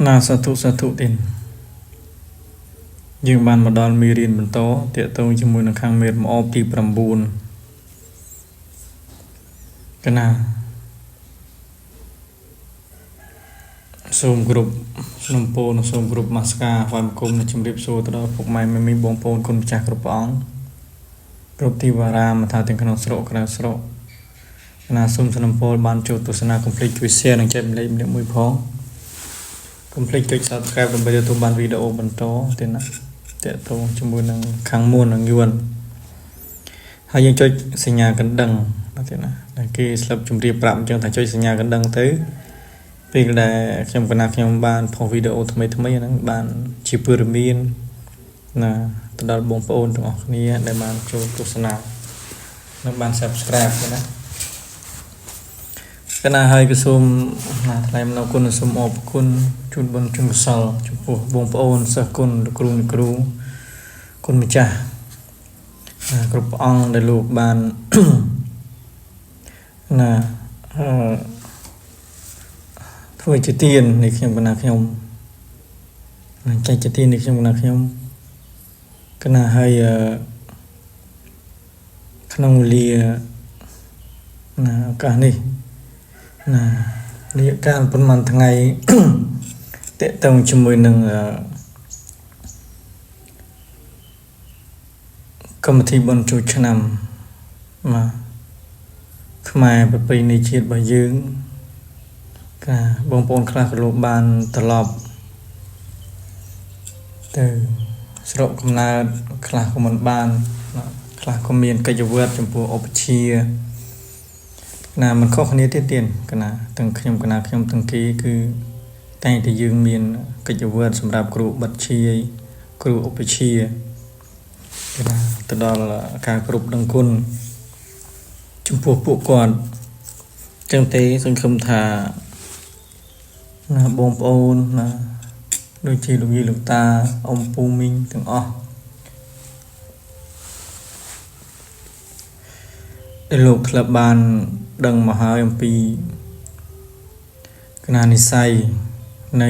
ណាសាធុសាធុទេយើងបានមកដល់មេរៀនបន្តទាក់ទងជាមួយនឹងខាងមេរមអបទី9កណាសូមគ្រប់សំពរនិងសូមគ្រប់មាស្ការថ្វាយបង្គំនិងជម្រាបសួរទៅដល់ពុកម៉ែមីមីបងប្អូនគុណម្ចាស់គ្រប់ព្រះអង្គគ្រប់ទីវរាមថាទាំងក្នុងស្រុកក្រៅស្រុកកណាសូមសំពរបានចូលទស្សនាកុំភ្លេចជួយ share និងចែកម្លែកម្នាក់មួយផងកុំភ្លេចចុច Subscribe ដើម្បីទទួលបានវីដេអូបន្តទៀតណាទាក់ទងជាមួយនឹងខាងមួននិងយួនហើយយើងចុចសញ្ញាកណ្ដឹងទៀតណាដែលគេស្លឹបជម្រាបប្រាប់អញ្ចឹងថាចុចសញ្ញាកណ្ដឹងទៅពេលដែលខ្ញុំកណាខ្ញុំបានផុសវីដេអូថ្មីថ្មីហ្នឹងបានជាព័ត៌មានណាទៅដល់បងប្អូនទាំងអស់គ្នាដែលបានចូលទស្សនានិងបាន Subscribe ណាកណាហើយក៏សូមណាថ្លែងអំណរគុណនិងសូមអរគុណជូនបុណ្យជូនកុសលចំពោះបងប្អូនសិស្សគុណលោកគ្រូអ្នកគ្រូគុណម្ចាស់គ្រប់ព្រះអង្គដែលលោកបានណាអឺធ្វើជាទាននៃខ្ញុំកណាខ្ញុំចែកជាទាននៃខ្ញុំកណាខ្ញុំកណាហើយក្នុងវេលាណាឱកាសនេះណារយៈកាលប្រហែលថ្ងៃតកតងជាមួយនឹងកម្មវិធីបុណ្យចូលឆ្នាំបាទខ្មែរប្រពៃណីជាតិរបស់យើងកាបងប្អូនខ្លះក៏លោកបានត្រឡប់ទៅស្រុកកំណើតខ្លះក៏មិនបានខ្លះក៏មានកិច្ចវត្តចំពោះឧបជាណាមិនខុសគ្នាទេទៀតកណាទាំងខ្ញុំកណាខ្ញុំទាំងគេគឺតែងតែយើងមានកិច្ចវត្តសម្រាប់គ្រូបិទជាយគ្រូឧបជាកណាទៅដល់ការគ្រប់ដឹងគុណចំពោះពួកគាត់ចឹងទេសង្ឃឹមថាណាបងប្អូនណាដូចជាលោកយាយលោកតាអ៊ំពូមីងទាំងអស់ដែលលោកធ្លាប់បានដឹងមកហើយអំពីកណានិស័យនៃ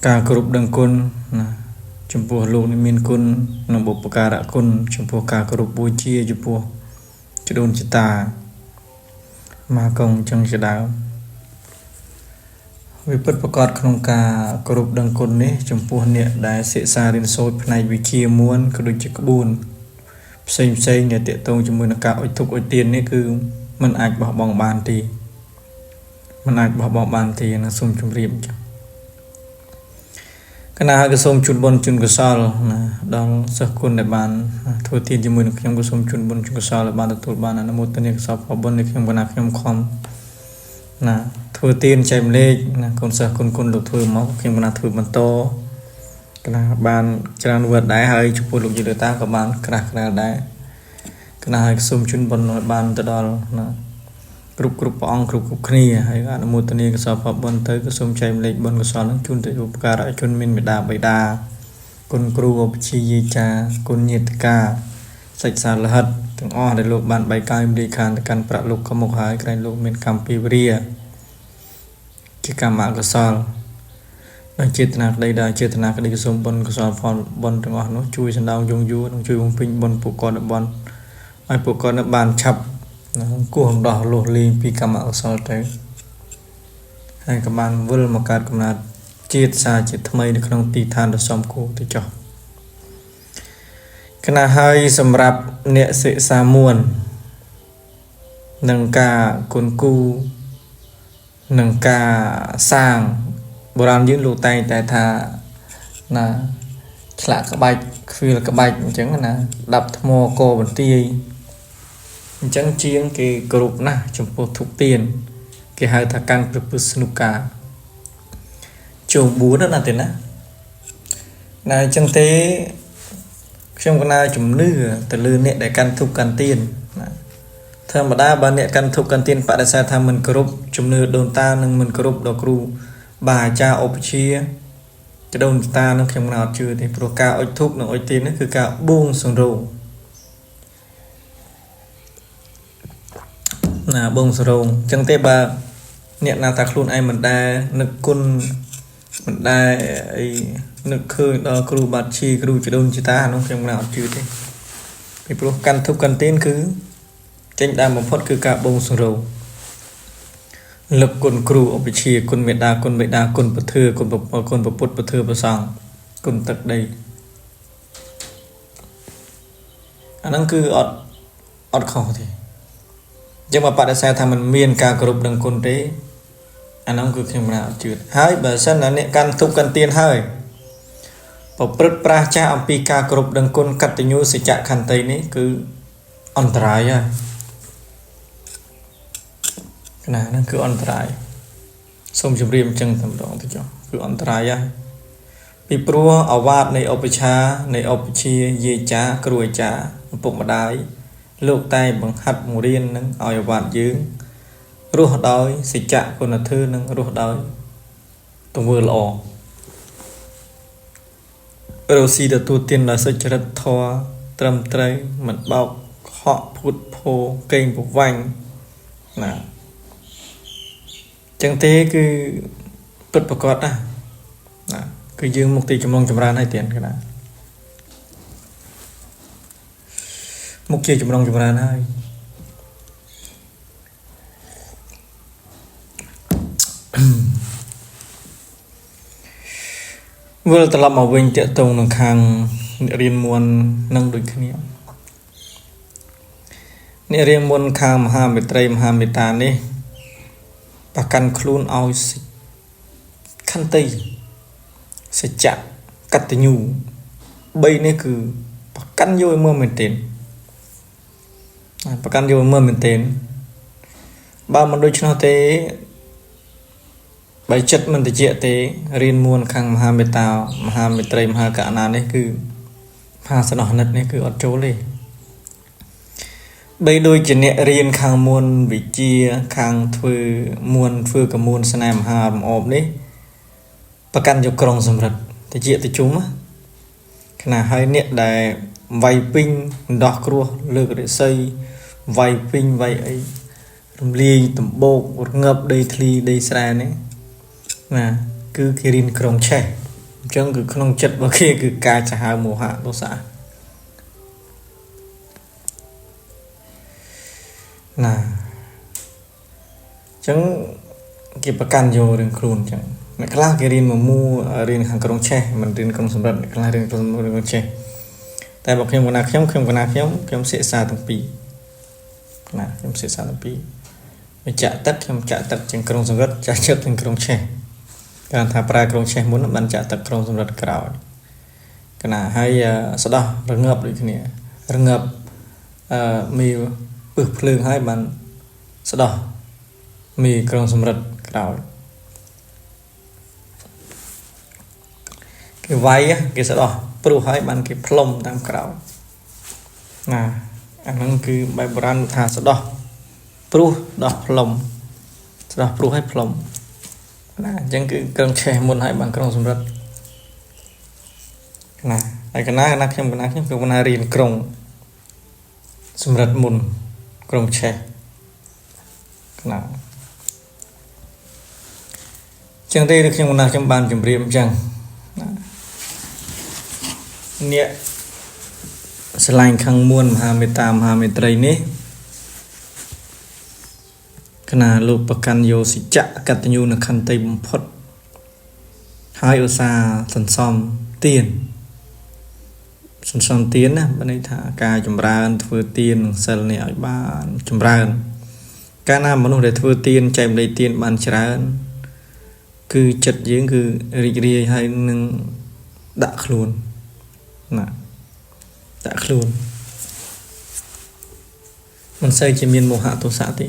ការគ្រប់ដឹងគុណណាចំពោះលោកនេះមានគុណនិងបុព្វការគុណចំពោះការគោរពបូជាចំពោះជីដូនជីតាមកកងចឹងជាដើមវាពិតប្រកបក្នុងការគោរពដឹងគុណនេះចំពោះអ្នកដែលសិក្សារៀនសូត្រផ្នែកវិជ្ជាមួយក៏ដូចជាក្បួនផ្សេងផ្សេងដែលទាក់ទងជាមួយនឹងការអុជធុកអុជទាននេះគឺมันអាចបោះបង់បានទេมันអាចបោះបង់បានទេណាសូមជម្រាបអញ្ចឹងកណាក៏សូមជូនបុណ្យជូនកុសលណាដល់សិស្សគុណដែលបានធ្វើទានជាមួយនឹងខ្ញុំក៏សូមជូនបុណ្យជូនកុសលដែលបានទទួលបានអនុមោទនាកុសលផលបុណ្យនៃខ្ញុំកណាខ្ញុំខំណាធ្វើទានចែកម្លែកណាកូនសិស្សគុណគុណលោកធ្វើមកខ្ញុំកណាធ្វើបន្តកណាបានច្រើនវត្តដែរហើយចំពោះលោកយាយលោកតាក៏បានក្រាស់ក្រាលដែរកណាហើយសូមជូនបុណ្យឲ្យបានទៅដល់ណាគ្រប់គ្រប់ព្រះអង្គគ្រប់គ្រប់គ្នាហើយអនុមោទនាកុសលផលបុណ្យទៅក៏សូមចែកម្លែកបុណ្យកុសលនឹងជូនទៅឧបការៈជនមានមេដាបិតាគុណគ្រូឧបជាយាចាគុណញាតិកាសាច់សាលហិតទាំងអស់ដែលលោកបានបែកកាយមលាខានទៅកាន់ប្រាក់លោកក៏មកហើយក្រែងលោកមានកម្មពីវរាជាកម្មអកុសលដោយចេតនាក្តីដោយចេតនាក្តីក៏សូមបុណ្យកុសលផលបុណ្យទាំងអស់នោះជួយសណ្ដោងយងយួរនិងជួយបំពេញបុណ្យពួកគាត់បុណ្យឲ្យពួកគាត់នៅបានឆាប់គោះរំដោះលោះលេងពីកម្មអកុសលទៅហើយក៏បានវិលមកកើតកំណើតជាតិសាជាថ្មីនៅក្នុងទីឋានដ៏សមគួរទៅចុះគណៈហើយសម្រាប់អ្នកសិក្សាមួននឹងការគុណគូនឹងការសាងបុរាណយើងលោកតែងតែថាណាឆ្លាក់ក្បាច់ខ្វៀលក្បាច់អញ្ចឹងណាដាប់ថ្មកបន្ទាយអញ្ចឹងជាងគេគោរពណាស់ចំពោះធុកទានគេហៅថាកាន់ព្រះពុទ្ធស្នុកាជុំ4ណាទេណាណាអញ្ចឹងទេខ្ញុំកណាជំនឿទៅលើអ្នកដែលកាន់ធុកកាន់ទានណាធម្មតាបើអ្នកកាន់ធុកកាន់ទានបដិសេធថាមិនគោរពជំនឿដូនតានិងមិនគោរពដល់គ្រូបាអាចារ្យឧបជាចដូនតានឹងខ្ញុំមិនអត់ជឿទេព្រោះការអុជធុកនិងអុជទាននេះគឺការបួងសង្រោងណាបងសរងអញ្ចឹងទេបើ អ្នកណាថាខ្លួនឯងមិនដែលនឹកគុណមិនដែលអីនឹកឃើញដល់គ្រូបាត់ជីគ្រូជីដូនជីតាអានោះខ្ញុំមិនអត់ជឿទេពីព្រោះកាន់ធុបកាន់ទានគឺចេញដើមបំផុតគឺការបូងសង្រោលឹកគុណគ្រូឧបជាគុណមេដាគុណបិតាគុណពធើគុណគុណពុទ្ធពធើប្រសង្ឃគុណទឹកដីអាហ្នឹងគឺអត់ខុសទេអញ្ចឹងបើបដិសេធថាมันមានការគោរពដឹងគុណទេអាហ្នឹងគឺខ្ញុំមិនអត់ជឿហើយបើសិនណាអ្នកកាន់ធុបកាន់ទានហើយប្រព្រឹត្តប្រាសចាសអំពីការគោរពដឹងគុណកតញ្ញូសច្ចខន្តីនេះគឺអន្តរាយហើយណាហ្នឹងគឺអន្តរាយសូមជម្រាបអញ្ចឹងតែម្ដងទៅចុះគឺអន្តរាយហើយពីព្រោះអាវាតនៃឧបឆានៃឧបជាយាយចាគ្រូអាចារ្យឪពុកម្ដាយលោកតែបង្ហាត់បង្រៀននឹងឲ្យអាវាតយើងរស់ដោយសច្ចៈគុណធម៌និងរស់ដោយទង្វើល្អរស់ស៊ីទទួលទានដោយសុចរិតធម៌ត្រឹមត្រូវមិនបោកខកភូតភោកេងប្រវាញ់ណាចឹងទេគឺពិតប្រកបណាណាគឺយើងមកទីចម្លងចម្រើនហើយទៀតកណាមុខជាចម្លងចម្រើនហើយវិលត្រឡប់មកវិញតាក់ទងនឹងខាងអ្នករៀនមុននឹងដូចគ្នាអ្នករៀនមុនខាងមហាមេត្រីមហាមេត្តានេះប្រកាន់ខ្លួនឲ្យខន្តីសច្ចៈកតញ្ញូ3នេះគឺប្រកាន់យកឲ្យមើលមែនទែនប្រកាន់យកឲ្យមើលមែនទែនបើមិនដូច្នោះទេបើចិត្តមិនតិចទេរៀនមួនខាងមហាមេត្តាមហាមេត្រីមហាករុណានេះគឺមហាសន្តោសនិតនេះគឺអត់ចូលទេបីដូចជាអ្នករៀនខាងមួនវិជាខាងធ្វើមួនធ្វើកមួនស្នេហ៍មហារំអបនេះប្រកាន់យកក្រុងសម្រិទ្ធតិចតិជុំខណៈហើយអ្នកដែលវាយពេញដោះគ្រោះលើករិស័យវាយពេញវាយអីរំលាយដំបូករងើបដីធ្លីដីស្រែនេះណាគឺគេរៀនក្រុងឆេះអញ្ចឹងគឺក្នុងចិត្តរបស់គេគឺការចាហើមោហៈទោសៈណាអញ្ចឹងគេប្រកាន់យករឿងខ្លួនអញ្ចឹងអ្នកខ្លះគេរៀនមកមួរៀនខាងក្រុងឆេះមិនរៀនក្រុងសម្រិទ្ធអ្នកខ្លះរៀនក្រុងឆេះតែបើខ្ញុំកណាខ្ញុំខ្ញុំកណាខ្ញុំខ្ញុំសិក្សាទាំងពីរណាខ្ញុំសិក្សាទាំងពីរវាចាក់ទឹកខ្ញុំចាក់ទឹកជាងក្រុងសម្រិទ្ធចាក់ចិត្តជាងក្រុងឆេះគេថាប្រើក្រុងឆេះមុនបានចាក់ទឹកក្រុងសម្រិទ្ធក្រោយកណាហើយស្ដោះរងាប់ដូចគ្នារងាប់មីពឹសភ្លើងហើយបានស្ដោះមីក្រុងសម្រិទ្ធក្រោយគេវាយគេស្ដោះព្រោះហើយបានគេផ្លុំតាមក្រោយណាអាហ្នឹងគឺបែបបុរាណថាស្ដោះព្រោះដោះផ្លុំស្ដោះព្រោះហើយផ្លុំណាអញ្ចឹងគឺក្រុងឆេះមុនហើយបានក្រុងសម្រិទ្ធណាហើយកណាខ្ញុំកណាខ្ញុំគឺកណារៀនក្រុងសម្រិទ្ធមុនក្រុងឆេះណាចឹងទេខ្ញុំកណាខ្ញុំបានជម្រាបអញ្ចឹងណាអ្នកស្រឡាញ់ខាងមួនមហាមេត្តាមហាមេត្រីនេះកណាលោកប្រកាន់យោសច្ចៈកតញ្ញូនិងខន្តីបំផុតហើយឧស្សាហ៍សន្សំទានសន្សំទានណាបើន័យថាការចម្រើនធ្វើទាននិងសិលនេះឲ្យបានចម្រើនកាលណាមនុស្សដែលធ្វើទានចែកម្លែកទានបានច្រើនគឺចិត្តយើងគឺរីករាយហើយនឹងដាក់ខ្លួនណាដាក់ខ្លួនមិនសូវជាមានមោហៈទោសៈទេ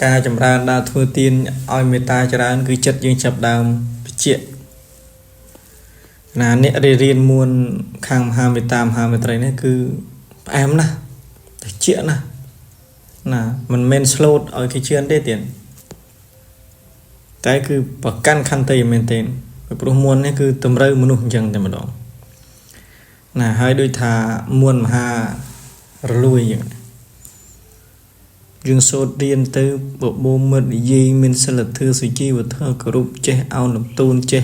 ការចម្រើនដល់ធ្វើទានឲ្យមេត្តាច្រើនគឺចិត្តយើងចាប់ដើមវិជ្ជាណាអ្នករៀនមួនខាងមហាមេត្តាមហាមេត្រីនេះគឺផ្អែមណាស់តិចណាស់ណាមិនមែនស្លូតឲ្យគេជឿនទេទៀតតែគឺប្រកាន់ខន្តីមែនទេព្រោះមួននេះគឺតម្រូវមនុស្សអញ្ចឹងតែម្ដងណាហើយដូចថាមួនមហារលួយអញ្ចឹង យើងសូត្ររៀនទៅបបោមិត្តនិយាយមានសិលធម៌សុជីវធម៌គោរពចេះអោនលំទោនចេះ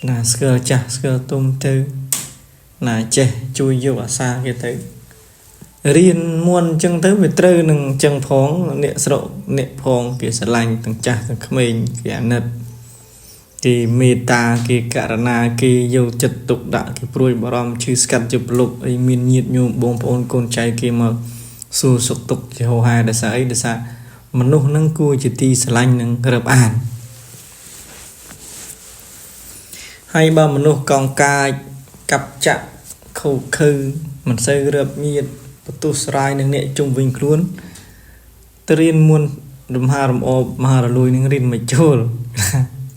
ណាស្គាល់ចាស់ស្គាល់ទុំទៅណាចេះជួយយកអាសាគេទៅរៀនមុនអញ្ចឹងទៅវាត្រូវនឹងអញ្ចឹងផងអ្នកស្រុកអ្នកផងគេស្រឡាញ់ទាំងចាស់ទាំងក្មេងគេអាណិតគេមេត្តាគេករណាគេយកចិត្តទុកដាក់គេព្រួយបារម្ភឈឺស្កាត់ជាប្លុកអីមានញាតិញោមបងប្អូនកូនចៅគេមកសួរសុខទុក្ខជាហោហែដោយសារអីដោយសារមនុស្សនឹងគួរជាទីស្រឡាញ់និងរាប់អានហើយបើមនុស្សកងកាចកាប់ចាក់ខូខើមិនសូវរាប់ញាតបន្ទុះស្រាយនឹងអ្នកជុំវិញខ្លួនទៅរៀនមុនរំហារំអបមហារលួយនឹងរៀនមិនចូល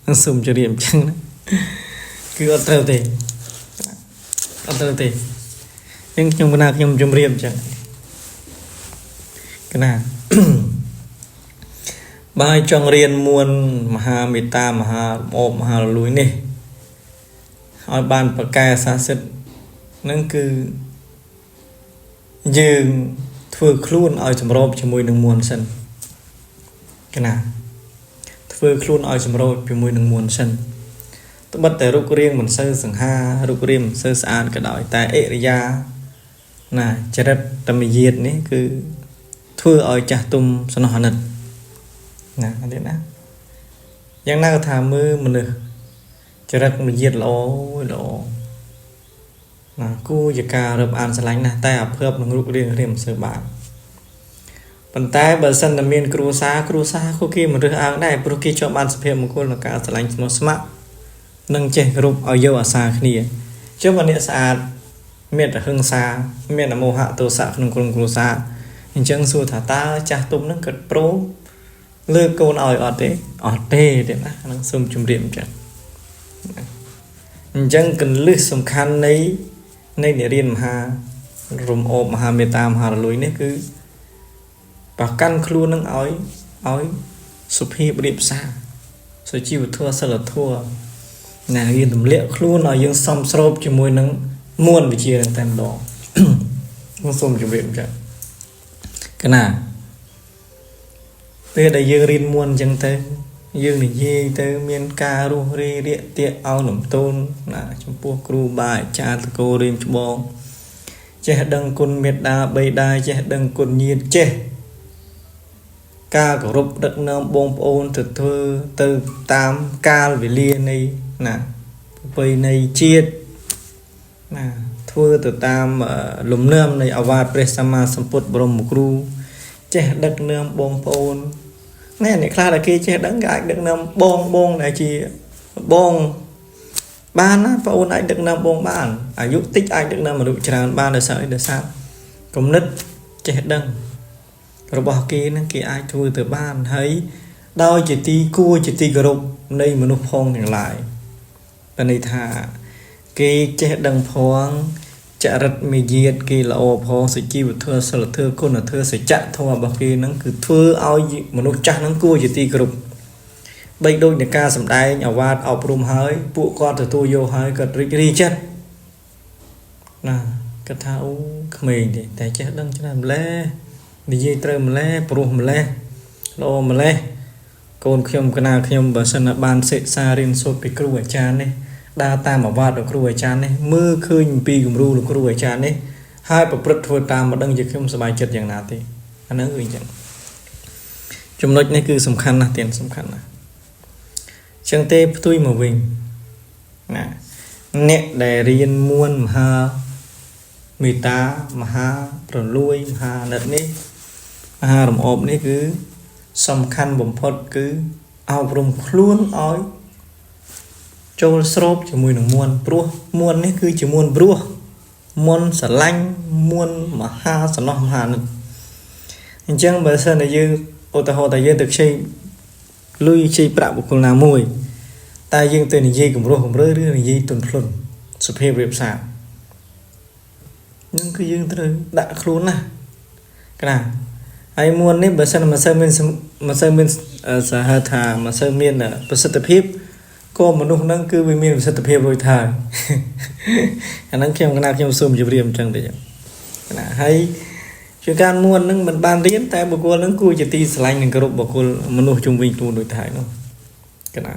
នឹងសូមជម្រាបអញ្ចឹងណាគឺអត់ត្រូវទេអត់ត្រូវទេអញ្ចឹងខ្ញុំកណាខ្ញុំជម្រាបអញ្ចឹងកណាបើចង់រៀនមួនមហាមេត្តាមហារំអបមហារលួយនេះឲ្យបានប្រកែសាសិទ្ធនឹងគឺយើងធ្វើខ្លួនឲ្យសម្របជាមួយនឹងមួនសិនកណាធ្វើខ្លួនឲ្យសម្របជាមួយនឹងមួនសិនត្បិតតែរូបរាងមិនសូវសង្ហារូបរាងមិនសូវស្អាតក៏ដោយតែអិរិយាណាចរិតតមយាទនេះគឺធ្វើឲ្យចាស់ទុំសំណោះអាណិតណាអត់ទេណាយ៉ាងណាក៏ថាមើលមនុស្សចរិតមយាទល្អល្អណាគួរជាការរាប់អានស្រឡាញ់ណាស់តែអាភើបនឹងរូបរាងរៀមមិនសូវបានប៉ុន្តែបើសិនតែមានគ្រួសារក៏គេមិនរើសអើងដែរព្រោះគេជាប់បានសុភមង្គលក្នុងការស្រឡាញ់ស្មោះស្ម័គ្រនិងចេះគោរពឲ្យយកអាសាគ្នាចុះបើអ្នកស្អាតមានតែហិង្សាមានតែមោហៈទោសៈក្នុងក្រុមគ្រួសារអញ្ចឹងសួរថាតើចាស់ទុំនឹងគាត់ព្រមលើកកូនឲ្យអត់ទេអត់ទេទេណាហ្នឹងសូមជម្រាបអញ្ចឹងអញ្ចឹងកលឹះសំខាន់នៃអ្នករៀនមហារំអូបមហាមេត្តាមហារលួយនេះគឺប្រកាន់ខ្លួននឹងឲ្យសុភាពរៀបសារសុជីវធម៌សិលធម៌ណារៀនទម្លាក់ខ្លួនឲ្យយើងសមស្របជាមួយនឹងមួនវិជ្ជានឹងតែម្ដងខ្ញុំសូមជម្រាបអញ្ចឹងកណាពេលដែលយើងរៀនមួនអញ្ចឹងទៅយើងនិយាយទៅមានការរស់រាយរាក់ទាក់ឲ្យលំទោនណាចំពោះគ្រូបាអាចារ្យតកូរៀមច្បងចេះដឹងគុណមេត្តាបិតាចេះដឹងគុណញាតិចេះការគោរពដឹកនាំបងប្អូនទៅធ្វើទៅតាមកាលវេលានៃណាប្រពៃណីជាតិណាធ្វើទៅតាមលំនាំនៃអវាទព្រះសម្មាសម្ពុទ្ធបរមគ្រូចេះដឹកនាំបងប្អូនណែអ្នកខ្លះដែលគេចេះដឹងគេអាចដឹកនាំបងដែលជាបងបានណាបងអូនអាចដឹកនាំបងបានអាយុតិចអាចដឹកនាំមនុស្សច្រើនបានដោយសារអីដោយសារគំនិតចេះដឹងរបស់គេនឹងគេអាចធ្វើទៅបានហើយដោយជាទីគួរជាទីគោរពនៃមនុស្សផងទាំងឡាយតែន័យថាគេចេះដឹងផងចរិតមេយាទគេល្អផងសុជីវធម៌សិលធម៌គុណធម៌សច្ចធម៌របស់គេនឹងគឺធ្វើឲ្យមនុស្សចាស់នឹងគួរជាទីគោរពបីដូចនៃការសម្ដែងអាវាតអប់រំហើយពួកគាត់ទទួលយកហើយគាត់រីករាយចិត្តណាគាត់ថាអូក្មេងទេតែចេះដឹងច្រើនម្លេះនិយាយត្រូវម្លេះព្រោះម្លេះល្អម្លេះកូនខ្ញុំកណាខ្ញុំបើសិនណាបានសិក្សារៀនសូត្រពីគ្រូអាចារ្យនេះដើរតាមអាវាតរបស់គ្រូអាចារ្យនេះមើលឃើញអំពីគំរូលោកគ្រូអាចារ្យនេះហើយប្រព្រឹត្តធ្វើតាមមិនដឹងជាខ្ញុំសប្បាយចិត្តយ៉ាងណាទេអាហ្នឹងគឺអញ្ចឹងចំណុចនេះគឺសំខាន់ណាស់ទៀតសំខាន់ណាស់អញ្ចឹងទេផ្ទុយមកវិញណាអ្នកដែលរៀនមួនមហាមេត្តាមហាប្រលួយមហាអាណិតនេះមហារំអបនេះគឺសំខាន់បំផុតគឺអប់រំខ្លួនឲ្យចូលស្របជាមួយនឹងមួនព្រោះមួននេះគឺជាមួនព្រោះមួនស្រឡាញ់មួនមហាសំណោះមហាអាណិតអញ្ចឹងបើសិនតែយើងឧទាហរណ៍តែយើងទៅខ្ចីលុយខ្ចីប្រាក់បុគ្គលណាមួយតែយើងទៅនិយាយគម្រោះគម្រើឬនិយាយទន់ភ្លន់សុភាពរៀបសារនឹងគឺយើងត្រូវដាក់ខ្លួនណាកណាហើយមួននេះបើសិនមិនសូវមានសហថាមិនសូវមានប្រសិទ្ធភាពក៏មនុស្សហ្នឹងគឺវាមានប្រសិទ្ធភាពរួចហើយអាហ្នឹងខ្ញុំកណាខ្ញុំសូមជម្រាបអញ្ចឹងទេកណាហើយ ជាការមួននឹងមិនបានរៀនតែបុគ្គលនឹងគួរជាទីស្រឡាញ់និងគោរពបុគ្គលមនុស្សជុំវិញខ្លួនដូចតែនោះកណា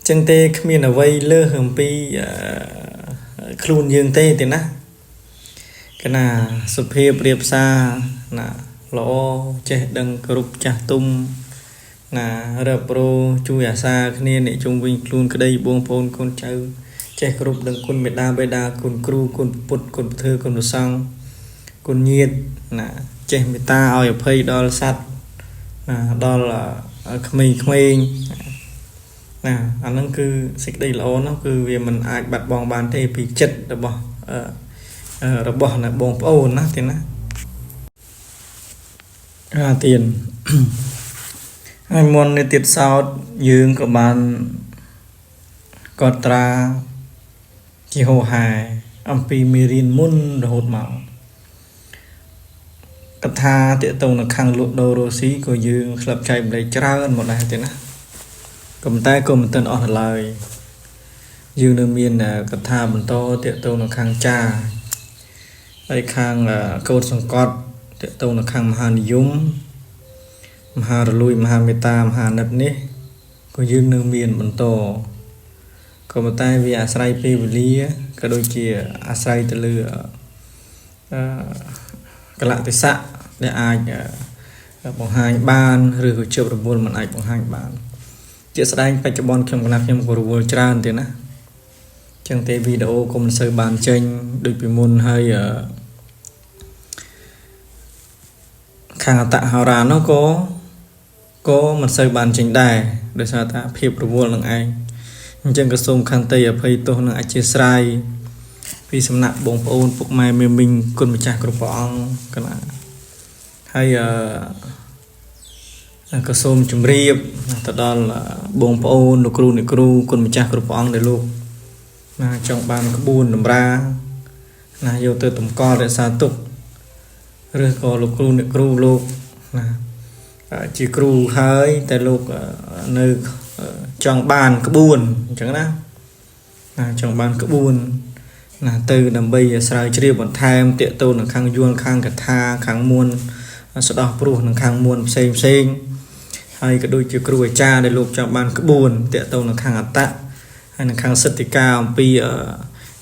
ចឹងទេគ្មានអ្វីលើសអំពីខ្លួនយើងទេទេណាកណាសុភាពរៀបសារណាល្អចេះដឹងគោរពចាស់ទុំណារឹបរោជួយអាសាគ្នាអ្នកជុំវិញខ្លួនក្តីបងប្អូនកូនចៅចេះគោរពដឹងគុណមេដាបេដាគុណគ្រូគុណពុទ្ធគុណពធគុណព្រះសង្ឃគុណញាតិណាចេះមេត្តាឲ្យអភ័យដល់សត្វណាដល់ក្មេងៗណាអាហ្នឹងគឺសេចក្តីល្អនោះគឺវាមិនអាចបាត់បង់បានទេពីចិត្តរបស់របស់ណាបងប្អូនណាទេណាអាទៀនហើយមុននេះទៀតសោតយើងក៏បានកត់ត្រាជាហោហែអំពីមេរៀនមុនរហូតមកកថាតេតងនៅខាងលក់ដូររស់ស៊ីក៏យើងស្លាប់ចែកម្លែកច្រើនមកដែរទេណាក៏ប៉ុន្តែក៏មិនទាន់អស់ឡើយយើងនៅមានកថាបន្តតេតងនៅខាងចាហើយខាងកោតសង្កត់តេតងនៅខាងមហានិយមមហារលួយមហាមេត្តាមហានិតនេះក៏យើងនៅមានបន្តក៏ប៉ុន្តែវាអាស្រ័យពេលវេលាក៏ដូចជាអាស្រ័យទៅលើកលៈទេសៈដែលអាចបង្ហាញបានឬក៏ជាប់រវល់មិនអាចបង្ហាញបានជាក់ស្ដែងបច្ចុប្បន្នខ្ញុំកណាខ្ញុំក៏រវល់ច្រើនទេណាចឹងទេវីដេអូក៏មិនសូវបានចេញដូចពីមុនហើយខាងអតហោរានោះក៏មិនសូវបានចេញដែរដោយសារថាភាពរវល់នឹងឯងអញ្ចឹងក៏សូមខន្តីអភ័យទោសនិងអធិស្ឋានពីសំណាក់បងប្អូនពុកម៉ែមេមីងគុណម្ចាស់គ្រប់ព្រះអង្គកណាហើយក៏សូមជម្រាបទៅដល់បងប្អូនលោកគ្រូអ្នកគ្រូគុណម្ចាស់គ្រប់ព្រះអង្គដែលលោកណាចង់បានក្បួនតម្រាណាយកទៅតម្កល់រក្សាទុកឬក៏លោកគ្រូអ្នកគ្រូលោកណាជាគ្រូហើយតែលោកនៅចង់បានក្បួនអញ្ចឹងណាណាចង់បានក្បួនណាទៅដើម្បីស្រាវជ្រាវបន្ថែមតាកតូននឹងខាងយួនខាងកថាខាងមួនស្ដោះព្រោះនឹងខាងមួនផ្សេងផ្សេងហើយក៏ដូចជាគ្រូអាចារ្យដែលលោកចង់បានក្បួនតាកតូននឹងខាងអត្តៈហើយនឹងខាងសិទ្ធិការអំពី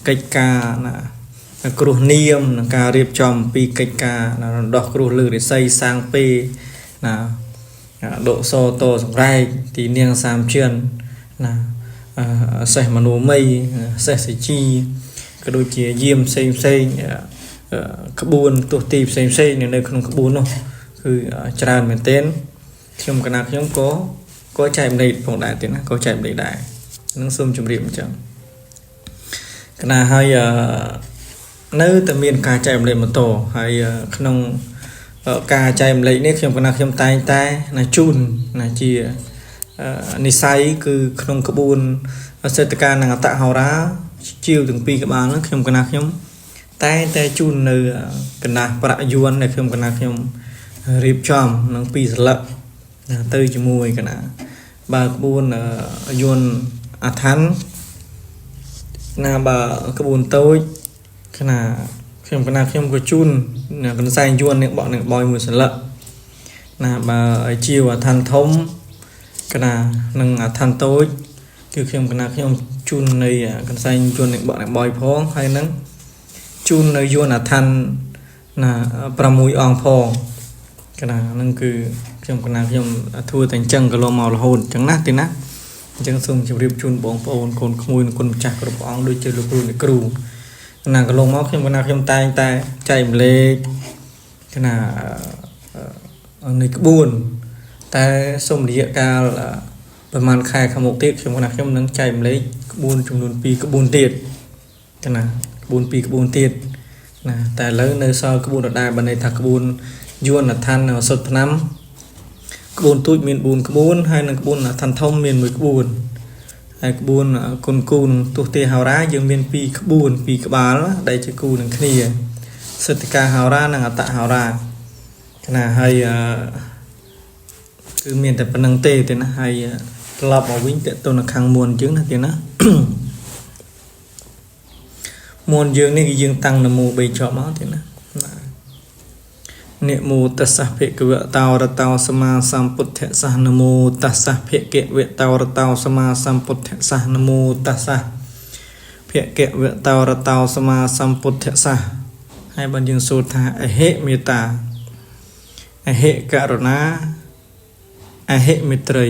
កិច្ចការណាគ្រោះនាមនឹងការរៀបចំអំពីកិច្ចការរំដោះគ្រោះលើរិស័យសាងពេណាដកសតសង្រែកទីនាងសាមជឿនណាសេះមនោម័យសេះសជីក៏ដូចជាយាមផ្សេងផ្សេងក្បួនទោះទីផ្សេងផ្សេងនៅក្នុងក្បួននោះគឺច្រើនមែនទែនខ្ញុំកណាខ្ញុំក៏ចែកម្លែកផងដែរទេណាក៏ចែកម្លែកដែរនឹងសូមជម្រាបអញ្ចឹងកណាហើយនៅតែមានការចែកម្លែកបន្តហើយក្នុងការចែកម្លែកនេះខ្ញុំកណាខ្ញុំតែងតែណាជូនណាជានិស័យគឺក្នុងក្បួនសេដ្ឋការនិងអតហោរាជាវទាំងពីរក្បាលហ្នឹងខ្ញុំកណាខ្ញុំតែងតែជូននៅកណាប្រាក់យួនដែលខ្ញុំកណាខ្ញុំរៀបចំនឹងពីរស្លឹកទៅជាមួយកណាបើក្បួនយួនអាឋានណាបើក្បួនតូចកណាខ្ញុំកណាខ្ញុំក៏ជូនកន្សែងយួននឹងបក់នឹងបយមួយស្លឹកណាបើជាវអាឋានធំកណានឹងអាឋានតូចគឺខ្ញុំកណាខ្ញុំជូននៃកន្សែងយួននឹងបក់នឹងបយផងហើយនឹងជូននៅយួនអាឋានណា6អង្គផងកណានឹងគឺខ្ញុំកណាខ្ញុំធ្វើតែអញ្ចឹងក៏លោមករហូតអញ្ចឹងណាទេណាអញ្ចឹងសូមជម្រាបជូនបងប្អូនកូនក្មួយនិងគុណម្ចាស់គ្រប់ព្រះអង្គដូចជាលោកគ្រូអ្នកគ្រូកណាកន្លងមកខ្ញុំកណាខ្ញុំតែងតែចែកម្លែកកណានៃក្បួនតែសូមរយៈកាលប្រហែលខែខាងមុខទៀតខ្ញុំកណាខ្ញុំនឹងចែកម្លែកក្បួនចំនួន2ក្បួនទៀតកណាក្បួន2ក្បួនទៀតណាតែឥឡូវនៅសល់ក្បួនដដែលបើន័យថាក្បួនយួនអឋានឱសថឆ្នាំក្បួនទូចមាន4ក្បួនហើយនិងក្បួនអឋានធំមាន1ក្បួនហើយក្បួនគុណគូនទោះទេហោរាយើងមាន2ក្បួន2ក្បាលដែលជាគូនឹងគ្នាសិទ្ធិការហោរានិងអតហោរាកណាហើយគឺមានតែប៉ុណ្្នឹងទេទេណាហើយត្រឡប់មកវិញតទៅនៅខាងមួនយើងណាទេណាមួនយើងនេះគឺយើងតាំងនមោ3ជាប់មកទេណា នមោតស្សៈភិក្ខវតោរតោសម្មាសម្ពុទ្ធស្សៈនមោតស្សៈភិក្ខវតោរតោសម្មាសម្ពុទ្ធស្សៈនមោតស្សៈភិក្ខវតោរតោសម្មាសម្ពុទ្ធស្សៈហើយបានយើងសូត្រថាអហិមេត្តាអហិករុណាអហិមេត្រី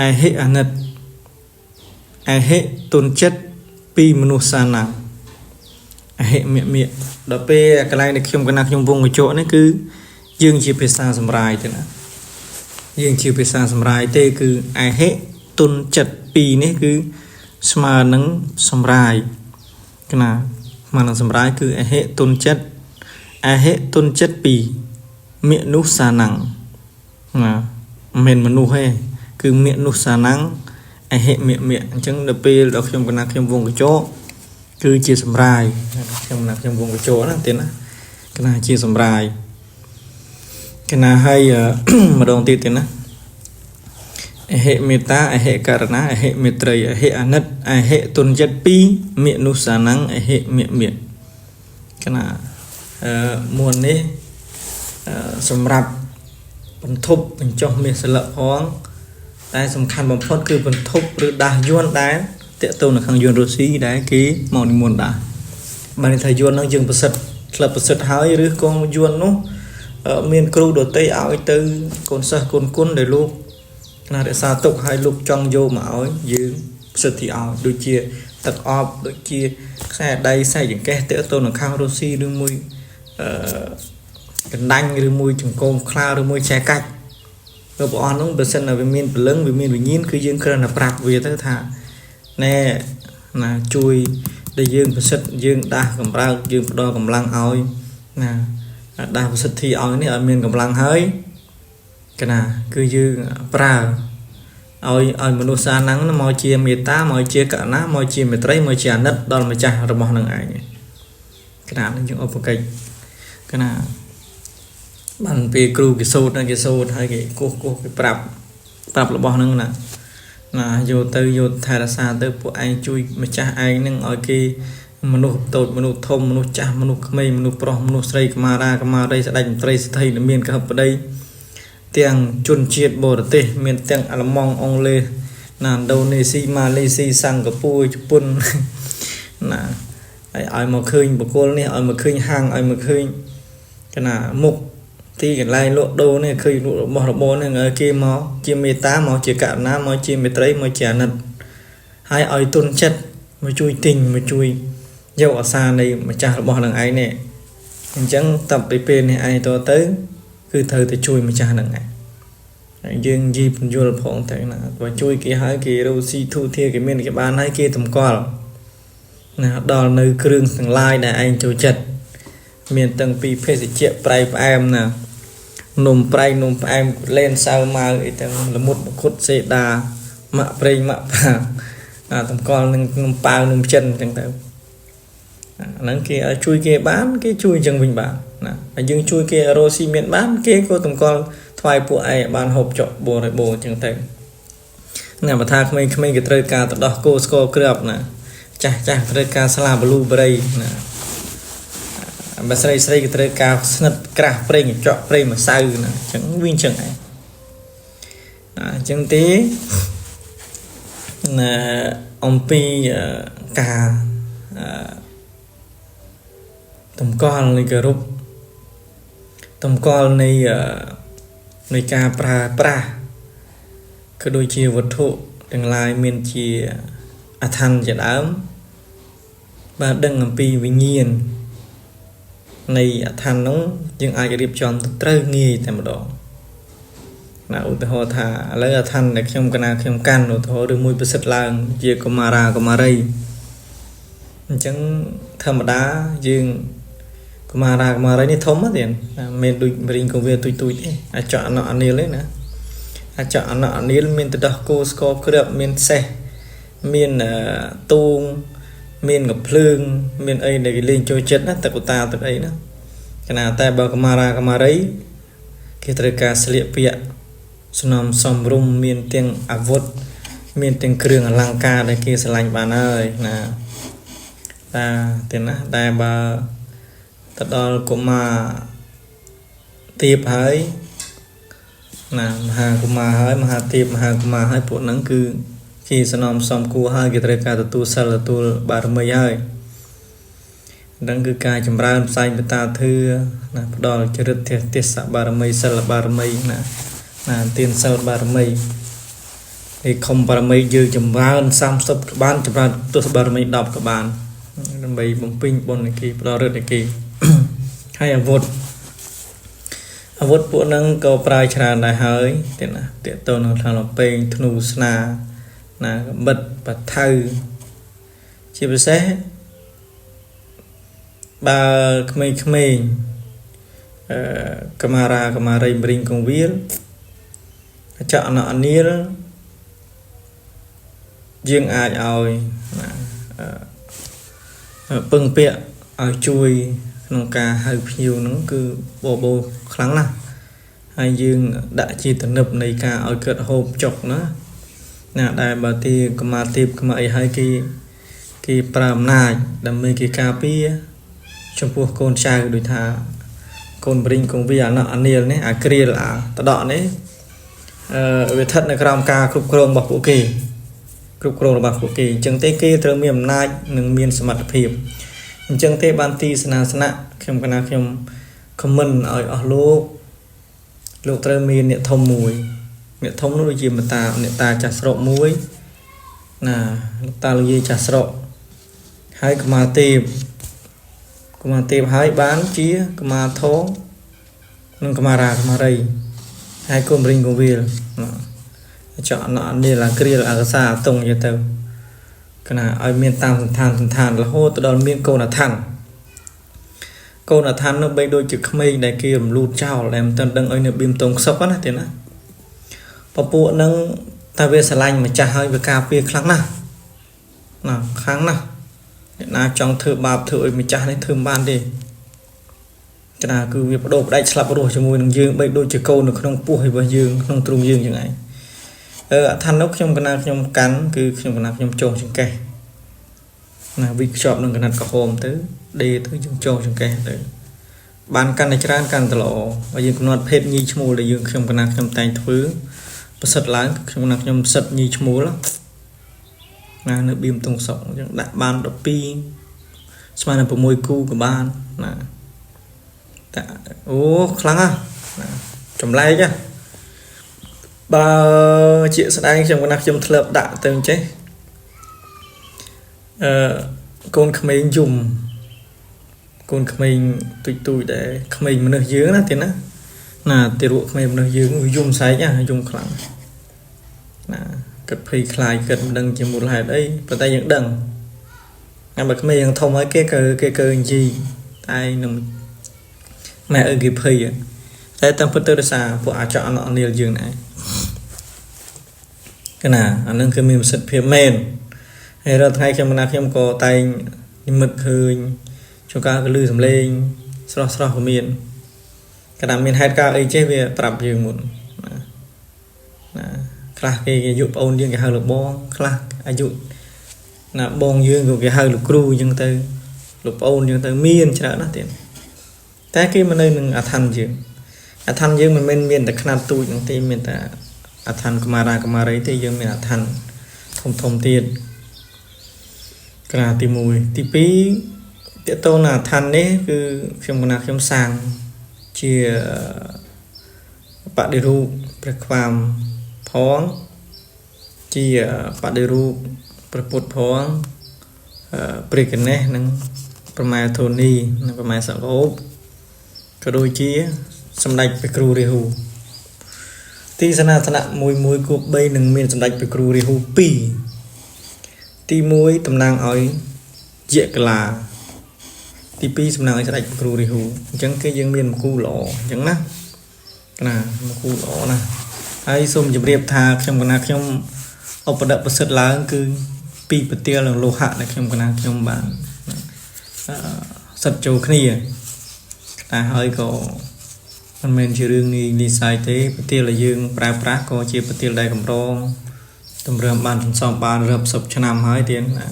អហិអាណិតអហិទុនចិត្តពីមនុស្សសាណាអហិមិមិដល់ពេលកន្លែងដែលខ្ញុំកណាខ្ញុំវងកញ្ចក់នេះគឺយើងជាភាសាសម្រាយទេណាយើងជាភាសាសម្រាយទេគឺអហិទុនចិត្តពីរនេះគឺស្មើនឹងសម្រាយកណាស្មើនឹងសម្រាយគឺអហិទុនចិត្តអហិទុនចិត្តពីរមនុស្សសាណាំងណាមិនមនុស្សទេគឺមនុស្សសាណាំងអហិមិមិអញ្ចឹងដល់ពេលដល់ខ្ញុំកណាខ្ញុំវងកញ្ចក់គឺជាសម្រាយខ្ញុំណាខ្ញុំវងកញ្ចក់ណាទៀតណាកណាជាសម្រាយកណាឲ្យម្ដងទៀតទេណាអហិមេត្តាអហិករណាអហិមេត្រីអហិអាណិតអហិទុនចិត្តពីរមនុស្សសានំអហិមិមិកណាអឺមួននេះសម្រាប់បន្ធប់បញ្ចុះមាសស្លឹកផងតែសំខាន់បំផុតគឺបន្ធប់ឬដាស់យួនដែលតកតទៅនៅខាងយួនរុស្ស៊ីដែលគេមកនិមន្តដាស់បានន័យថាយួននឹងយើងប្រសិទ្ធក្លឹបប្រសិទ្ធហើយឬក៏យួននោះមានគ្រូដតីឲ្យទៅកូនសិស្សកូនគុណដែលលោកណារក្សាទុកឲ្យលោកចង់យកមកឲ្យយើងប្រសិទ្ធិឲ្យដូចជាទឹកអប់ដូចជាខ្សែដៃខ្សែចង្កេះតកតទៅនៅខាងរុស្ស៊ីឬមួយអឺកណ្ដាញ់ឬមួយចង្កូមខ្លាឬមួយចែកាច់របស់អស់នោះបើសិនណាវាមានព្រលឹងវាមានវិញ្ញាណគឺយើងគ្រាន់តែប្រាប់វាទៅថាណែណាជួយដែលយើងប្រសិទ្ធយើងដាស់កម្រើកយើងផ្ដល់កម្លាំងឲ្យណាដាស់ប្រសិទ្ធិឲ្យនេះឲ្យមានកម្លាំងហើយកណាគឺយើងប្រើឲ្យមនុស្សសាណាំងមកជាមេត្តាមកជាករុណាមកជាមេត្រីមកជាអាណិតដល់ម្ចាស់របស់នឹងឯងកណានឹងយើងឧបកិច្ចកណាបានពេលគ្រូគេសូត្រគេសូត្រហើយគេគោះគោះគេប្រាប់របស់ហ្នឹងណាណាយកទៅយកថែរក្សាទៅពួកឯងជួយម្ចាស់ឯងនឹងឲ្យគេមនុស្សតូចមនុស្សធំមនុស្សចាស់មនុស្សក្មេងមនុស្សប្រុសមនុស្សស្រីកមារាកមារីស្ដេចមន្ត្រីស្ថិរមានកហបតីទាំងជនជាតិបរទេសមានទាំងអាល្លឺម៉ង់អង់គ្លេសណាឥណ្ឌូនេស៊ីម៉ាឡេស៊ីសិង្ហបុរីជប៉ុនណាហើយឲ្យមកឃើញបុគ្គលនេះឲ្យមកឃើញហាងឲ្យមកឃើញកណាមុខទីកន្លែងលក់ដូរនេះឃើញលក់របស់របរនេះឲ្យគេមកជាមេត្តាមកជាករុណាមកជាមេត្រីមកជាអាណិតហើយឲ្យទុនចិត្តមកជួយទិញមកជួយយកអាសានៃម្ចាស់របស់នឹងឯងនេះអញ្ចឹងតាំងពីពេលនេះឯងតទៅគឺត្រូវតែជួយម្ចាស់នឹងឯងហើយយើងនិយាយពន្យល់ផងទៅណាបើជួយគេហើយគេរកស៊ីធូធាគេមានគេបានហើយគេតម្កល់ណាដល់នៅគ្រឿងទាំងឡាយដែលឯងចូលចិត្តមានតាំងពីភេសជ្ជៈប្រៃផ្អែមណានំប្រៃនំផ្អែមលែនសៅម៉ៅអីទាំងល្មុតមគុតសេដាម៉ាក់ប្រេងម៉ាក់ប៉ាអាតម្កល់នឹងនំប៉ាវនំចិនអញ្ចឹងទៅអាហ្នឹងគេឲ្យជួយគេបានគេជួយអញ្ចឹងវិញបានណាហើយយើងជួយគេរកស៊ីមានបានគេក៏តម្កល់ថ្វាយពួកឯងបានហូបចុកបរិបូរអញ្ចឹងទៅណាបើថាក្មេងៗគេត្រូវការទៅដោះគោស្ករគ្រាប់ណាចាស់ចាស់ត្រូវការស្លាបលូបរីណាបើស្រីស្រីគេត្រូវការស្និតក្រាស់ប្រេងកញ្ចក់ប្រេងម្សៅណាអញ្ចឹងវាអញ្ចឹងឯងណាអញ្ចឹងទេណាអំពីការតម្កល់នៃគោរពតម្កល់នៃការប្រើប្រាស់ក៏ដូចជាវត្ថុទាំងឡាយមានជាអឋានជាដើមបាទដឹងអំពីវិញ្ញាណនៃអឋាននោះយើងអាចរៀបចំទៅត្រូវងាយតែម្ដងណាឧទាហរណ៍ថាឥឡូវអឋានដែលខ្ញុំកណាខ្ញុំកាន់ឧទាហរណ៍ឬមួយប្រសិទ្ធឡើងជាកុមារាកុមារីអញ្ចឹងធម្មតាយើងកុមារាកុមារីនេះធំណាស់ទៀតមិនដូចរីងកវាទុយទុយទេអាចកអណអនីលទេណាអាចកអណអនីលមានទៅដោះគោស្ករគ្រាប់មានសេះមានទូងមានកំភ្លើងមានអីដែលគេលេងចូលចិត្តណាទឹកកតាទឹកអីណាកណាតែបើកុមារាកុមារីគេត្រូវការស្លៀកពាក់ស្នំសំរុំមានទាំងអាវុធមានទាំងគ្រឿងអលង្ការដែលគេស្រឡាញ់បានហើយណាតាទេណាតែបើទៅដល់កុមា ទៀបហើយណាមហាកុមារហើយមហាទៀបមហាកុមារហើយពួកហ្នឹងគឺគេសំណំសំគួរហើយគេត្រូវការទទួលសិលទទួលបារមីហើយហ្នឹងគឺការចម្រើនផ្សែងបតាធឿណាផ្ដល់ចរិតទេសបារមីសិលបារមីណាណាទានសិលបារមីឯខំបារមីយើងចម្រើន30ក៏បានចម្រើនទសបារមី10ក៏បានដើម្បីបំពេញបុណ្យគេផ្ដល់ឫទ្ធិគេហើយអាវុធពួកហ្នឹងក៏ប្រើច្រើនដែរហើយទេណាតេតទៅនឹងថាលំពេងធ្នូស្នាណាកបិតបថៅជាពិសេសបើក្មេងៗអឺកមារាកមារីមរិងកងវិលចកអនាលយើងអាចឲ្យណាពឹងពាក់ឲ្យជួយក្នុងការហៅភ្ញៀវហ្នឹងគឺបបោខ្លាំងណាស់ហើយយើងដាក់ជាទំនឹបនៃការឲ្យគាត់ហូបចុកណាណាដែលបើទីកម្មាទីបកម្មាអីហើយគេប្រើអំណាចដើម្បីគេការពារចំពោះកូនចៅដូចថាកូនព្រីងកងវាអាណអានីលនេះអាគ្រាលអាតដកនេះវាស្ថិតនៅក្រោមការគ្រប់គ្រងរបស់ពួកគេគ្រប់គ្រងរបស់ពួកគេអញ្ចឹងទេគេត្រូវមានអំណាចនិងមានសមត្ថភាពអញ្ចឹងទេបានទីសនាសនៈខ្ញុំកណាខ្ញុំខមមិនឲ្យអស់លោកលោកត្រូវមានអ្នកធំមួយអ្នកធំនោះដូចជាមតាអ្នកតាចាស់ស្រុកមួយណាលោកតាលោកយាយចាស់ស្រុកហើយកមាទេពកមាទេពហើយបានជាកមាធងនិងកមារាកមារីហើយកូនរិញកងវិលចកអនាលអាគ្រាលអាកសាតុងយទៅកណាឲ្យមានតាមសន្តានសន្តានរហូតទៅដល់មានកូនអឋានកូនអឋាននោះបីដូចជាក្មេងដែលគេរំលូតចោលដែលមិនទាន់ដឹងអីនៅបៀមតងខ្សុកណាទេណាពពួកនឹងតែវាស្រឡាញ់ម្ចាស់ហើយវាការពារខ្លាំងណាស់ណាខ្លាំងណាស់អ្នកណាចង់ធ្វើបាបធ្វើឲ្យម្ចាស់នេះធ្វើមិនបានទេកណាគឺវាបដូរផ្ដាច់ស្លាប់រស់ជាមួយនឹងយើងបីដូចជាកូននៅក្នុងពោះរបស់យើងក្នុងទ្រូងយើងយ៉ាងឯងអឋាននោះខ្ញុំកណាខ្ញុំកាន់គឺខ្ញុំកណាខ្ញុំចងចង្កេះណាវិខ្ចប់នឹងកណាត់ក្រហមទៅដេទៅយើងចងចង្កេះទៅបានកាន់តែច្រើនកាន់តែល្អបើយើងកំណត់ភេទញីឈ្មោលដែលយើងខ្ញុំកណាខ្ញុំតែងធ្វើប្រសិទ្ធឡើងខ្ញុំកណាខ្ញុំសិតញីឈ្មោលណានៅបៀមតុងសុកយើងដាក់បាន12ស្មើនឹង6គូក៏បានណាតែអូខ្លាំងណាស់ណាចម្លែកណាបើជាស្ដែងខ្ញុំកណាខ្ញុំធ្លាប់ដាក់ទៅចេះអឺកូនក្មេងយំកូនក្មេងទូចទូចដែរក្មេងមនុស្សយើងណាទេណាណាទារកក្មេងមនុស្សយើងយំស្រែកណាយំខ្លាំងណាគិតភ័យខ្លាចគិតមិនដឹងជាមូលហេតុអីប៉ុន្តែយើងដឹងណាបើក្មេងយ៉ាងធំហើយគេកើគេកើនិយាយតែនឹងម៉ែឪគេភ័យតែតាមពិតទៅដោយសារពួកអាចអននាលយើងដែរកណាអានឹងគឺមានប្រសិទ្ធភាពមែនហើយរាល់ថ្ងៃខ្ញុំណាខ្ញុំក៏តែងនិមិត្តឃើញជួនកាលក៏លឺសំឡេងស្រស់ស្រស់ក៏មានកណាមានហេតុការណ៍អីចេះវាប្រាប់យើងមុនណាណាខ្លះគេអាយុប្អូនយើងគេហៅលោកបងខ្លះអាយុណាបងយើងក៏គេហៅលោកគ្រូអញ្ចឹងទៅលោកប្អូនអញ្ចឹងទៅមានច្រើនណាស់ទៀតតែគេមកនៅនឹងអឋានយើងអឋានយើងមិនមែនមានតែខ្នាតទូចហ្នឹងទេមានតែអឋានកមារាកមារីទេយើងមានអឋានធំធំទៀតក្រាទី1ទី2តេតូនអឋាននេះគឺខ្ញុំកណាខ្ញុំសាងជាបដិរូបព្រះខ្វាមផងជាបដិរូបព្រះពុទ្ធផងព្រះគណេសនិងប្រម៉ែធូនីនិងប្រម៉ែសកោបក៏ដូចជាសម្ដេចព្រះគ្រូរាហូទីសនាសនៈមួយមួយគួប3នឹងមានសម្ដេចព្រះគ្រូរាហូ2ទី1តំណាងឲ្យយកលាទី2សំណាងឲ្យស្ដេចគ្រូរាហូអញ្ចឹងគេយើងមានមគូល្អអញ្ចឹងណាណាមគូល្អណាស់ហើយសូមជម្រាបថាខ្ញុំកណាខ្ញុំឧបដិប្រសិទ្ធឡើងគឺពីប្រទាលនិងលោហៈដែលខ្ញុំកណាខ្ញុំបានសិតចូលគ្នាតែហើយក៏មិនមែនជារឿងងាយនិស័យទេប្រទាលដែលយើងប្រើប្រាស់ក៏ជាប្រទាលដែលកម្រតម្រើមបានសន្សំបានរាប់សិបឆ្នាំហើយទៀតណា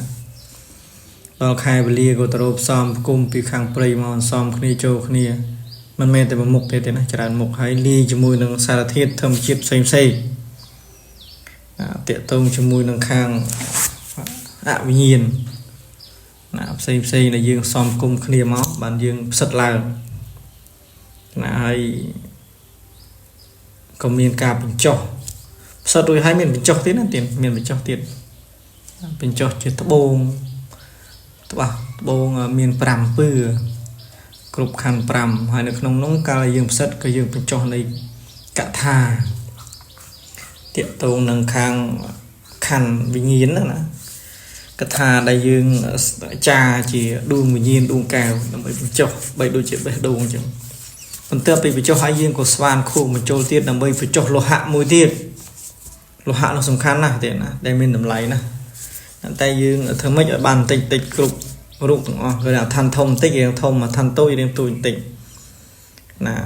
ដល់ខែវេលាក៏ទៅរកផ្សំផ្គុំពីខាងព្រៃមកអន្សំគ្នាចូលគ្នា មិនមែនតែមួយមុខទេទេណាច្រើនមុខហើយលាយជាមួយនឹងសារធាតុធម្មជាតិផ្សេងផ្សេងតាកតងជាមួយនឹងខាងអវិញ្ញាណណាផ្សេងផ្សេងដែលយើងសំគុំគ្នាមកបានយើងផ្សិតឡើងណាហើយក៏មានការបញ្ចុះផ្សិតរួចហើយមានបញ្ចុះទៀតណាទៀតមានបញ្ចុះទៀតបញ្ចុះជាត្បូងត្បាស់ត្បូងមាន5ពឿគ្រប់ខណ្ឌ5ហើយនៅក្នុងនោះកាលយើងផ្សិតក៏យើងបញ្ចុះនៃកថាតាកតងនឹងខាងខណ្ឌវិញ្ញាណណាកថាដែលយើងចាជាដួងវិញ្ញាណដួងកែវដើម្បីបញ្ចុះបីដូចជាបេះដូងអញ្ចឹងបន្ទាប់ពីបញ្ចុះហើយយើងក៏ស្វានខួងបញ្ចូលទៀតដើម្បីបញ្ចុះលោហៈមួយទៀតលោហៈនោះសំខាន់ណាស់ទៀតណាដែលមានតម្លៃណាស់តែយើងធ្វើម៉េចឲ្យបានបន្តិចតិចគ្រប់រូបទាំងអស់គឺថាឋានធំបន្តិចរៀងធំឋានតូចរៀងទូចបន្តិចណា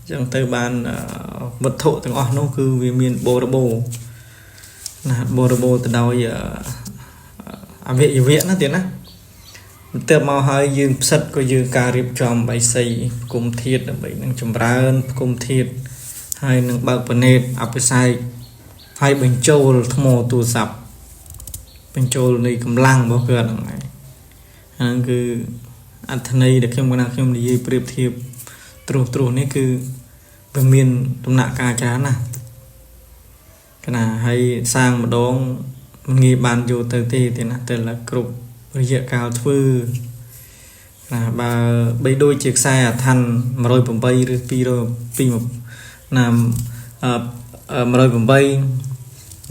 អញ្ចឹងទៅបានវត្ថុទាំងអស់នោះគឺវាមានបរិបូរណាបរិបូរទៅដោយអវយវៈណាទៀតណាបន្ទាប់មកហើយយើងផ្សិតក៏យើងការរៀបចំបៃសីផ្គុំធាតដើម្បីនឹងចម្រើនផ្គុំធាតហើយនឹងបើកពណេតអភិសេកហើយបញ្ចូលថ្មទូរស័ព្ទបញ្ចូលនៃកម្លាំងរបស់គាត់ហ្នឹងឯងហ្នឹងគឺអត្ថន័យដែលខ្ញុំកណាខ្ញុំនិយាយប្រៀបធៀបត្រួសត្រាសនេះគឺវាមានដំណាក់កាលច្រើនណាស់កណាហើយសាងម្ដងមិនងាយបានយកទៅទេទេណាតែละគ្រប់រយៈកាលធ្វើណាបើបីដូចជាខ្សែអាឋាន108ឬ202ណា108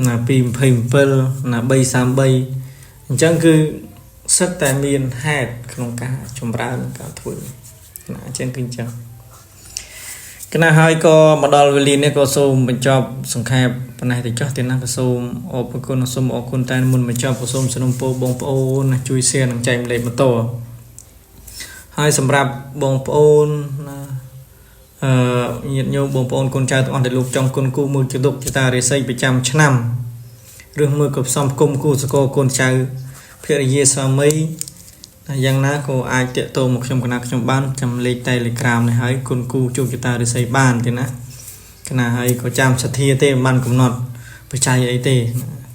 ណា227ណា333អញ្ចឹងគឺសិតតែមានហេតុក្នុងការចម្រើនការធ្វើណាអញ្ចឹងគឺអញ្ចឹងកណាហើយក៏មកដល់វេលានេះក៏សូមបញ្ចប់សង្ខេបប៉ុណ្ណេះទៅចុះទៀតណាក៏សូមអរគុណសូមអរគុណតែមុនបញ្ចប់ក៏សូមสนុំពរបងប្អូនណាជួយ share និងចែកម្លែកបន្តហើយសម្រាប់បងប្អូនណាអឺញាតិញោមបងប្អូនកូនចៅទាំងអស់ដែលលោកចង់គុណគូមើលចតុកចតារិស័យប្រចាំឆ្នាំឬមើលក៏ផ្សំគុំគូសកលកូនចៅភរិយាស្វាមីយ៉ាងណាក៏អាចតាក់ទងមកខ្ញុំកណាខ្ញុំបានចាំលេខ Telegram នេះហើយគុណគូជោគចតារិស័យបានទេណាកណាហើយក៏ចាំសទ្ធាទេមិនបានកំណត់បច្ច័យអីទេ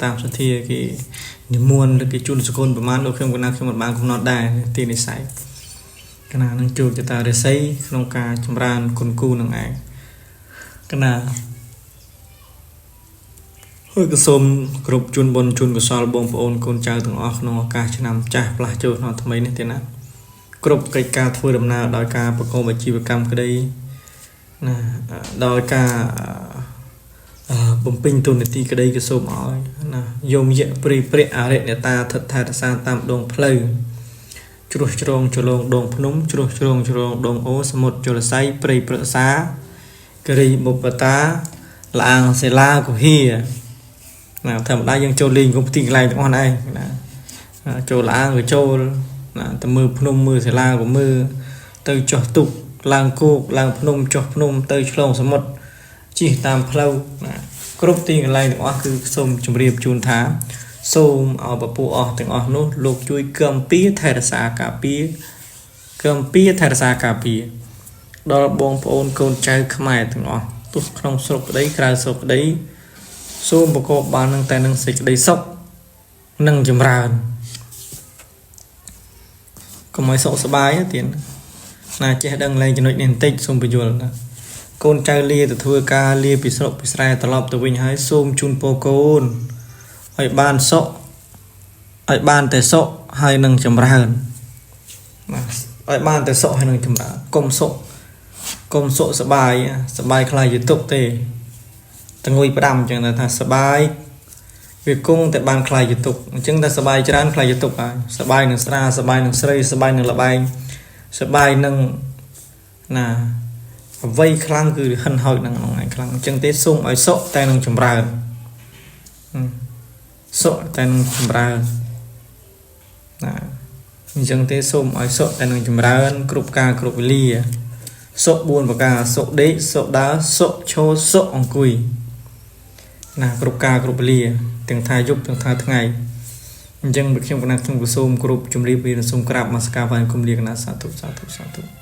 តាមសទ្ធាគេនិមន្តឬគេជូនសគុណប្រមាណដូចខ្ញុំកណាខ្ញុំមិនបានកំណត់ដែរទីនិស័យកណានឹងជោគចតារិស័យក្នុងការចម្រើនគុណគូនឹងឯងកណាហើយក៏សូមគ្រប់ជូនបុណ្យជូនកុសលបងប្អូនកូនចៅទាំងអស់ក្នុងឱកាសឆ្នាំចាស់ផ្លាស់ចូលឆ្នាំថ្មីនេះទេណាគ្រប់កិច្ចការធ្វើដំណើរដោយការប្រកបអាជីវកម្មក្តីណាដោយការបំពេញទូនាទីក្តីក៏សូមឲ្យណាយមយៈព្រីព្រះអរិយនេតាថិតថែរក្សាតាមដងផ្លូវជ្រោះជ្រងជ្រងដងភ្នំជ្រោះជ្រងជ្រងដងអូសមុទ្រជលស័យព្រៃព្រឹក្សាគិរីបុព្វតាលាងសិលាគុហាណាធម្មតាយើងចូលលេងគ្រប់ទីកន្លែងទាំងអស់ហ្នឹងឯងណាចូលលាងក៏ចូលណាទៅមើលភ្នំមើលសិលាក៏មើលទៅចុះទុកឡើងគោកឡើងភ្នំចុះភ្នំទៅឆ្លងសមុទ្រជិះតាមផ្លូវណាគ្រប់ទីកន្លែងទាំងអស់គឺសូមជម្រាបជូនថាសូមឲ្យពពួកអស់ទាំងអស់នោះលោកជួយគំពីថែរក្សាការពារគំពីថែរក្សាការពារដល់បងប្អូនកូនចៅខ្មែរទាំងអស់ទោះក្នុងស្រុកក្តីក្រៅស្រុកក្តីសូមប្រកបបាននឹងតែនឹងសេចក្តីសុខនិងចម្រើនកុំឲ្យសុខសប្បាយទៀតណាចេះដឹងលែងចំណុចនេះបន្តិចសូមបញ្យល់ណាកូនចៅលាទៅធ្វើការលាពីស្រុកពីស្រែត្រឡប់ទៅវិញហើយសូមជូនពរកូនឲ្យបានសុខឲ្យបានតែសុខហើយនឹងចម្រើនណាឲ្យបានតែសុខហើយនឹងចម្រើនកុំសុខកុំសុខសបាយសបាយខ្លាយជាទុកទេតងុយផ្ដាំអញ្ចឹងថាសបាយវាគង់តែបានខ្លាយជាទុកអញ្ចឹងតែសបាយច្រើនខ្លាយជាទុកហើយសបាយនឹងស្រាសបាយនឹងស្រីសបាយនឹងលបែងសបាយនឹងណាអ្វីខ្លាំងគឺហិនហោចនឹងក្នុងឯងខ្លាំងអញ្ចឹងទេសូមឲ្យសុខតែនឹងចម្រើនសុខតែនឹងចម្រើនណាអញ្ចឹងទេសូមឲ្យសុខតែនឹងចម្រើនគ្រប់កាលគ្រប់វេលាសុខ4ប្រការសុខដេកសុខដើរសុខឈរសុខអង្គុយណាគ្រប់កាលគ្រប់វេលាទាំងថាយប់ទាំងថាថ្ងៃអញ្ចឹងបើខ្ញុំកណាខ្ញុំក៏សូមគ្រប់ជម្រាបលាសូមក្រាបនមស្ការបាទគុំលាកណាសាធុសាធុសាធុ។